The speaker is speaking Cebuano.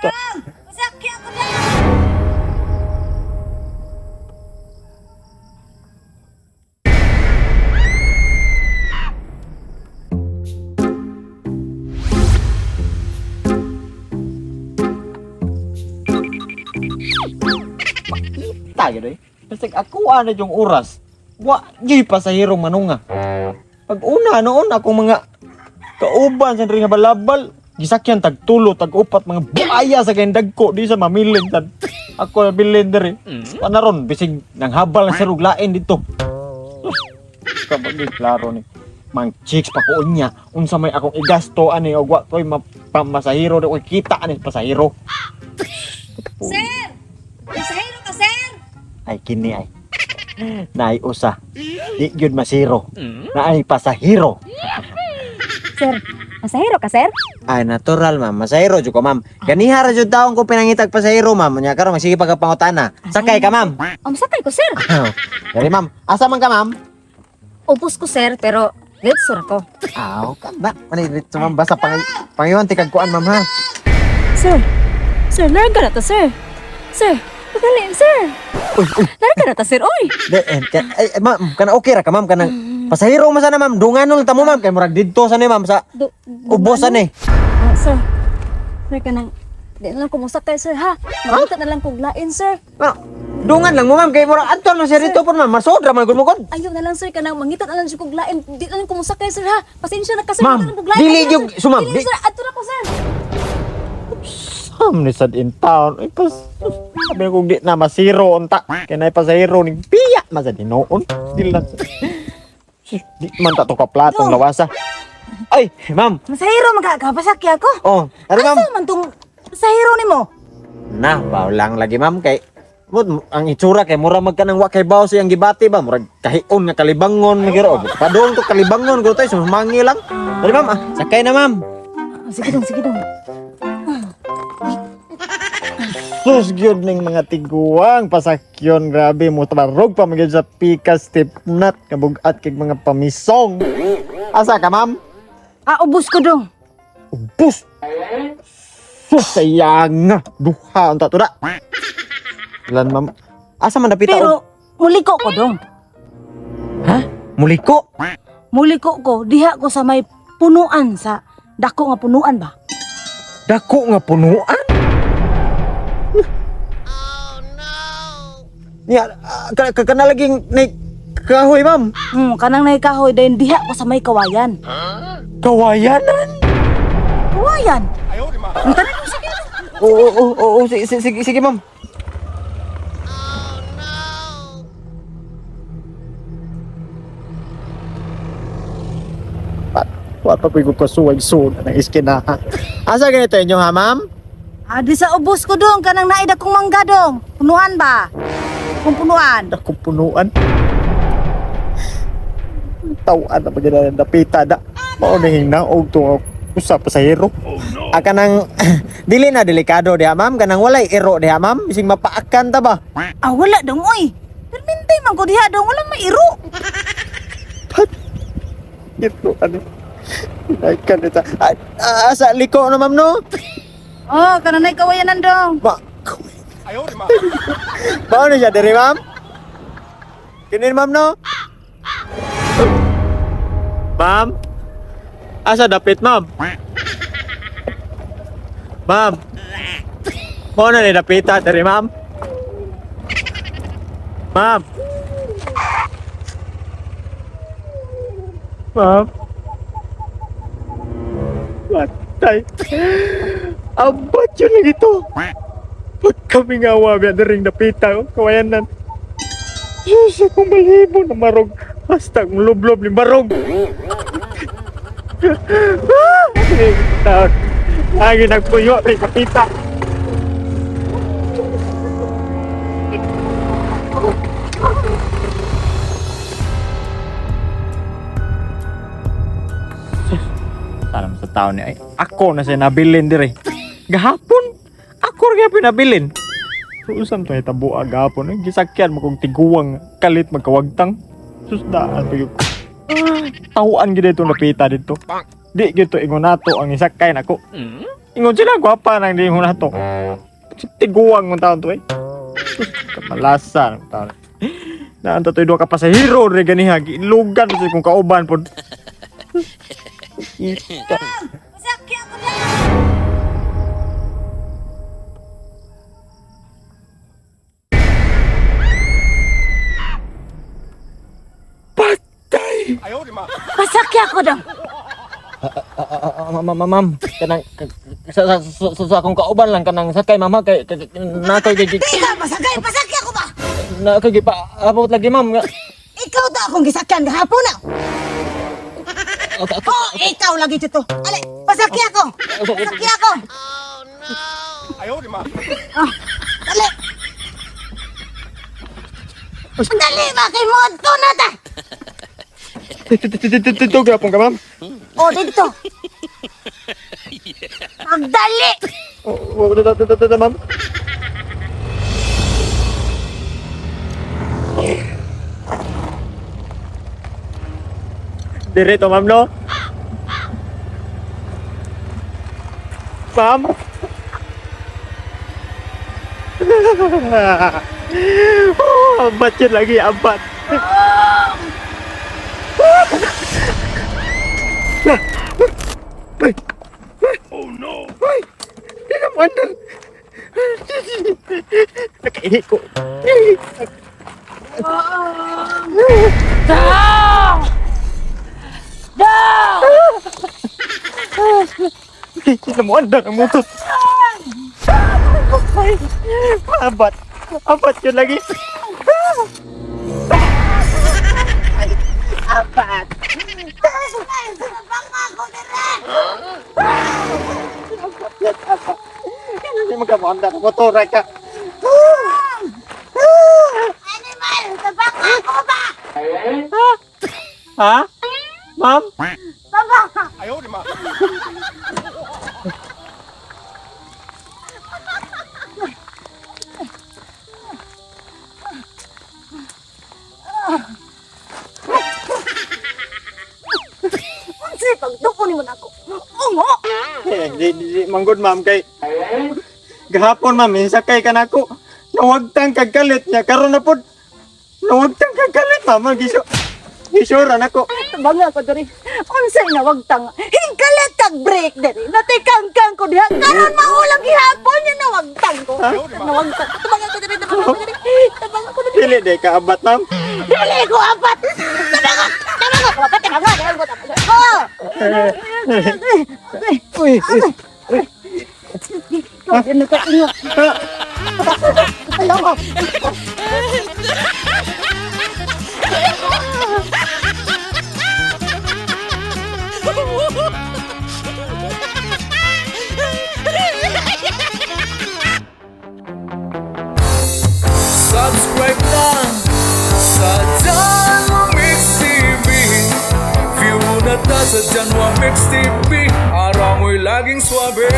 Masakya ko na! Paita gyud eh. Basta ako ana yung oras. Wa gyud pasahero manunga. Pag una noon akong mga kauban sa diri nga balabal, gisakyan tag tulo, tag upat mga buaya sa kayong dagko di sa mamilin tad. Ako na bilin diri. Panaron bisig nang habal na sa ruglain dito. Kabagi klaro ni. Mang chicks pa ko unya unsa may akong igasto ani og wa koy mapamasahero di ko kita ani pasahero. Sir! Masahiro ka, sir! Ay kini ay. Naay usa. Di gyud masiro. Naay pasahero. Sir, masahiro ka, sir? Ay natural ma'am, masahero jud ko ma'am. Ganiha ra jud taon ko pinangitag pasahero ma'am. Nya karon magsige pa ka pangutana. Sakay ka ma'am. Sakay ko, sir. Dali ma'am. Asa man ka ma'am? Upos ko, sir, pero litsur ako. Aw, ka ba? Manay dito ma'am basta pangiwan tikag kuan ma'am ha. Sir, sir, larga na to, sir. Sir, pagdali, sir. Uy, uy. Larga na to, sir, oy. Di, eh, ay, ay, ma'am, kana okay ra ka ma'am kanang pasahero man sana ma'am. Dunganon lang ta mo ma'am kay murag didto sa ni ma'am sa ubosan ni. Ah, sir, sir, kanang, di na lang kumusakay, sir, ha? Makita na lang kong lain, sir. Ma'am, dungan lang mo ma'am kay murag adto man siya dito pon ma'am. Masodra man gud mo gud. Ayaw na lang, sir, kanang mangita na lang siya kong lain. Di na lang kumusakay, sir, ha? Pasensya na ka, sir. Ma'am, Di na lang kong lain. dili Ayaw, yung- sir. sumam, Dili, di- sir, adto na ko, sir. Sam ni sad in town. Ay pas sabi ko di na masiro unta. Kay nay pasahero ning piya man sa hinuon. Di lang. Di man ta to ka platong lawasa. Ay, ma'am. Masahiro man ka, kapasakya ko. Oh, ari ma'am. Asa man tong masahiro nimo? Na, baw lang lagi ma'am kay Mud, ang itsura kay mura mag kanang wa kay baw siyang gibati ba murag kahion nga kalibangon nga oh, padong to kalibangon guro tayo sumangi lang. Ari ma'am, ah, sakay na ma'am. Ah, sige dong, sige dong. Sus gyud ning mga tiguang pasakyon grabe mo tabarog pa magyud sa pikas tipnat kabugat kig mga pamisong. Asa ka ma'am? Ah, ubos ko dong. Ubus. Sus sayang nga duha unta to da. Lan ma'am. Asa man dapita? Pero muliko ko dong. Ha? Muliko? Muliko ko diha ko sa may punuan sa dako nga punuan ba. Dako nga punuan? Oh no. Niya, kana laging nay kahoy ma'am. Kanang nay kahoy dayon diha ko sa may kawayan. Kawayanan. Kawayan. Ang tanan dong, sige dong. Oo, oo, oo, oo, sige, sige, sige, ma'am. Wa pa ko kasuwag suod ng iskinaha. Asa ganito inyo ha, ma'am? Ah, di sa ubos ko dong kanang naay dakong mangga dong. Punuan ba? Kung punuan. Ako punuan. Tawaan na pagkina ng dapita da. Mao na hinaog to usa pasahero. Oh, no. Kanang dili na delikado diha ma'am, kanang walay iro diha ma'am, bising mapaakan ta ba? Ah, wala dong oy. Permintay man ko diha dong, walang mairo. Ito ano. Ay kanita. Ah, asa liko na ma'am no? Oh, kanang nay kawayanan dong. Ba. Paano siya diri ma'am? Kinin ma'am no? Ma'am? Asa dapit ma'am? Ma'am? Mao na ni dapita diri ma'am? Ma'am? Ma'am? Patay. Ambat yun lang ito. Pag kami nga wabi, ring napita, oh, kawayanan. Diyos, akong balhibo na marog. Hasta akong lublob ni marog. Ah! Lagi nagpuyo, ring napita. Salam sa tao ni ay ako na siya nabilin dire. Gahapon ako ra gyud nabilin. Usam to hitabo gahapon ay gisakyan mo kong tiguang kalit magkawagtang. Sus daan pa gyud ko. Ah, tawaan gyud ito napita dito. Di gyud to ingon nato ang isakay nako. Ingon sila gwapa nang di mo na to. Tiguang mong taon to eh. Kamalasa ng taon. Naan to duha ka pasahero re ganiha gilugan sa kung kauban pod. Ita. Pasakya ko dong! Patay. Pasakya ko dong. Ma'am, ma'am, kanang sa akong kauban lang kanang sakay mama kay na kay Di ka pasakay! Pasakya ko ba? na kay pa abot lagi ma'am nga. Ikaw ta akong gisakyan gahapon na! Oh, ikaw lagi dito. Ale, pasakya ko! Pasakya ko! Ayaw, di ma. Ah, dali! Dali ba kay mo to na ta? Dito gapon ka ma'am. Oh, dito. Magdali! Oh, dito ma'am. Diretso ma'am no? Ma'am? Oh, abat yun lagi, abat. Lah. Ay. Oh no. Ay. Di ka mandar. Nakaihi ko. Hindi na mo andar ang motor. Ay, abat. Abat yun lagi. Apat. Bangka ko dire! Hindi mo ka mo andar ang motor ka. Animal! Tabang ako ba? Ha? Ma'am? Tabang! Ayaw, di ma. Unsay pagduko nimo nako? Ungo. Eh, di, manggod ma'am kay gahapon ma'am sakay ka nako. Nawagtang kag kalit niya karon na pod. Nawagtang kag kalit ma'am giso. Gisura nako. Tabanga ko diri. Unsay nawagtang? Hingkalit kag break diri. Natikangkang ko diha. Karon maulang gihapon niya nawagtang ko. Nawagtang. Tabanga ko diri, tabanga ko diri. Tabanga ko diri. Dili de ka abat ma'am. Dili ko apat. Tabanga. Tabanga ko apat. Tabanga. Tabanga ko. Tabanga ko. Uy, uy. Ikaw din nakainga. Ayaw ko. Subscribe na sa Janwa Mix TV. View na ta sa Janwa Mix TV. Araw mo'y laging swabe.